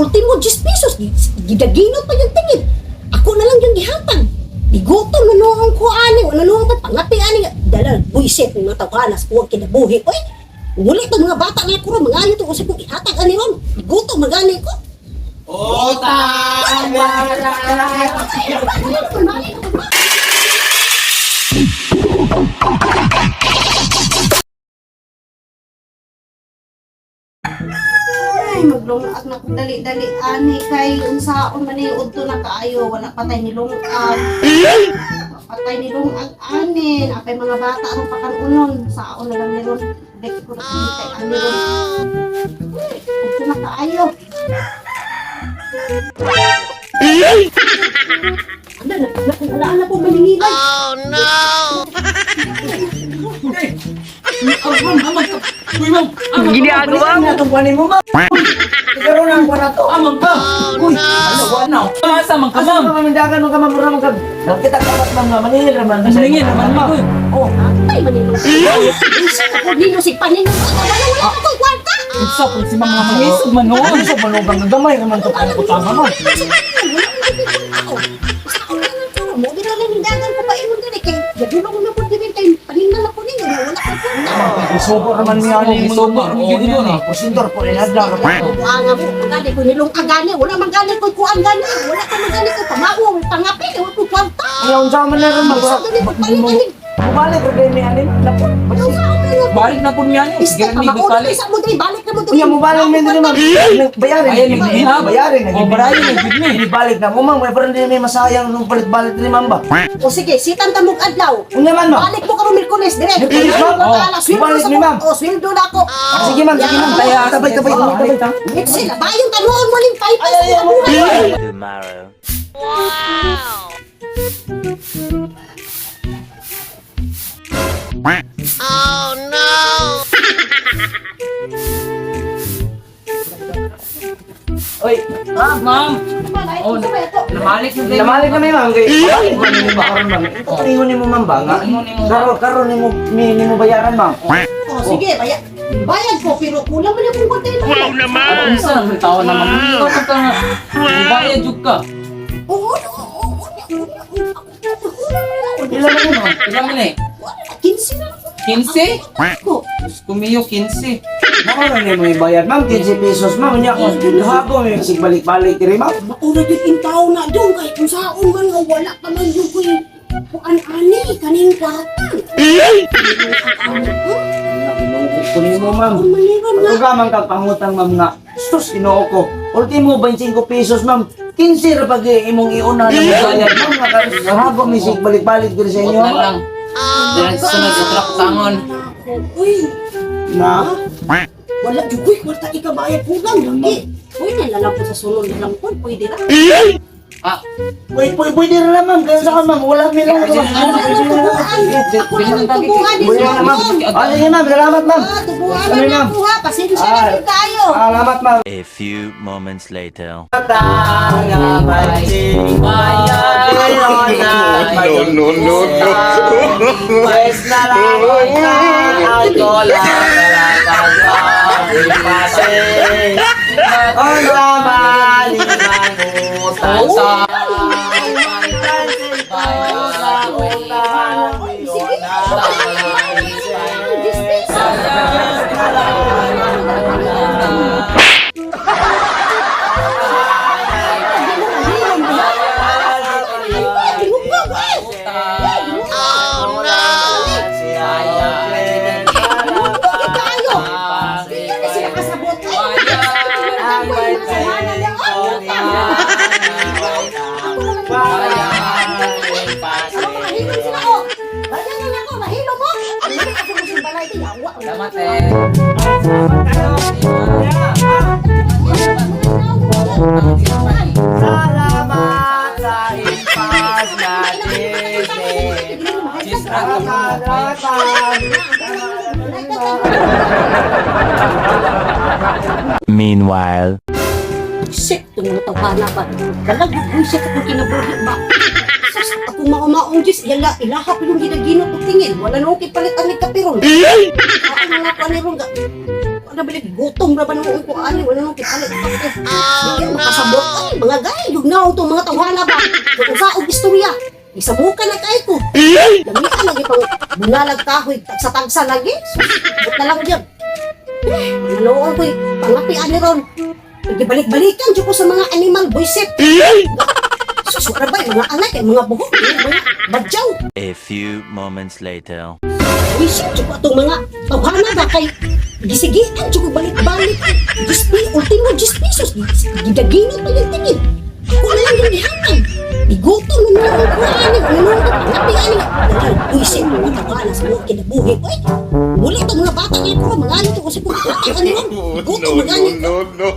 Ultimo 10 pesos, gidaginot pa yung tingin. Ako na lang yung gihatag. Gigutom na noong ko ani, wala noong ko pangapi ani. Dala, buisit ng mga tawhanas, huwag kinabuhi. Oy, muli itong mga bata nga ko ron, mga ayo to, kasi kung ihatag ani ron, gigutom magani ko. Utang! Ay, maglungag na kung dali-dali ani kay unsaon man ni udto na kaayo wala patay ni lungag. Patay ni lungag ani apay mga bata aron pakanunon saon na lang ni ron. Dek ko na kini kay ani ron. Uy, udto na kaayo. Anda na, na, na, na po maningilay. Uy, ma'am! Ginagawa mo. Itong kuhanin mo, ma'am! Ikaroon ang kuha na to. Amang ka! Uy! Ano, kuha na? Asa man ka, Asa ma'am? ka mamindagan man ka ma'am, mura man ka. Nakita ka ba ma'am nga maningil ra man. Maningil ra man, ma'am. Oh, Ay, maningilay. Ako ninyo si paningilay. Wala, wala akong kwarta. Unsa po si ma'am nga mangisog man noon? ano sa manugang gamay ra man to ang utang ma'am. Isugo ra man niya ani Isugo ra man gyud ni. Porsintor po ni adlaw ra man. Kaya unsa man na ron ma'am? Mubalik ra ni ani. Napo. Balik na po niya ni. Sige ni balik. Unya mubalik man diri ma'am. Bayarin. Ayan, ni ha. Bayarin na. Oh, barayin na gid ni. Ibalik na mo ma'am, may parang di may masayang nung palit-balit ni ma'am ba. O sige, sitan ta mong adlaw. Unya man ma'am. Balik mo karon Miyerkules dire. Miyerkules, ma'am? Oh, sweldo Balik sa ni ma'am. Oh, sweldo na ako. Ah, sige ma'am, sige ma'am. Taya, Tabay, tabay, tabay, tabay. Sila, bayong tanuon mo ning 5 pesos sa buhay. Tomorrow. Oy, ma'am. Ma'am, Oh, namalik na Namalik na may ma'am kay. Balik man nimo ba karon ma'am? Ingon nimo ma'am ba nga? Karon karon nimo mi nimo bayaran ma'am. Oh, sige, bayad. Bayad ko, pero kulang man akong kwarta. Wow naman! Unsa nang tao naman? Ikaw ka ka nga. Bayad jud ka. Oo, oo, oo, oo, oo. Pila man nimo? Pila man eh? 15 na lang. 15? Ako. Diyos ko mio, 15. Mao ra nimo ibayad ma'am, 15 pesos ma'am. Unya ko duha ko may sig balik-balik diri ma'am. Maura gyud in tao na dong kay kung saon man nga wala pa man yung koy kuan ani kaning kwarta. Ginoo ko nimo ma'am. Kung maniron nga. Tuga man kag pangutang ma'am nga. Sus, Ginoo ko. Ultimo 25 pesos ma'am. 15 ra pag imong iuna na mo bayad ma'am. Nga karon mi sig balik-balik diri sa Huwag inyo. na lang. Dahil sunod sa tangon. Uy, Na. wala jud koy kwarta ikabayad kulang lagi. Pwede na lang po sa sulod na lang po, pwede ra. Ah, Wait, pwede, pwede na lang ma'am. Kaya sa ma'am, wala may lang. Ako na lang tubuan din Pwede na ma'am. Ah, sige ma'am, salamat ma'am. Ah, tubuan Ano, na ma'am? ako ha. Pasensya na Ah. jud kayo. Ah, salamat ma'am. A few moments later. No, no, no, no. Pues na lang sa Sige. 10 pesos. Salamat eh. Salamat sa impas na Cheese ra Meanwhile. Shit, itong mga tawhana ba? Dalag yung bullshit akong kinabuhi ba? Sus, ako maumaong Diyos, yala, ilaha pa yung ginaginot o tingin. Wala na akong palit ang nagkapiron. Ako mga paneron ga. Wala balik gutom ra ba nung ko ani, wala nung kipalit. Oh, no. Makasabot ay mga gay, yugnaw tong mga tawhana ba. Kung sa og istorya, isabukan na kay ko. Lamian lagi pang bunalag kahoy, tagsa-tagsa lagi. But na lang yun. Eh, manoon ko'y pangapian ni Ron. Balik-balikan jud ko sa mga animal buisit. Sus, wala ba yung mga anak, yung mga buhok, yung mga badyaw. A few moments later. Buisit jud ko atong mga tawhana ba kay gisigian jud ko balik-balik. Gispi, ultimo 10 pesos. Gidaginot pa yung tingin. Ako na lang yung gihatag. Igutom na naman ko ani, ano ko pangapi ani. Buisit mga tawhana sa mga kinabuhi. Oy, muli itong mga bata ngayon ko, mga ano to kasi kung bata ka nila. No, Gutom no, mga ani. no, no.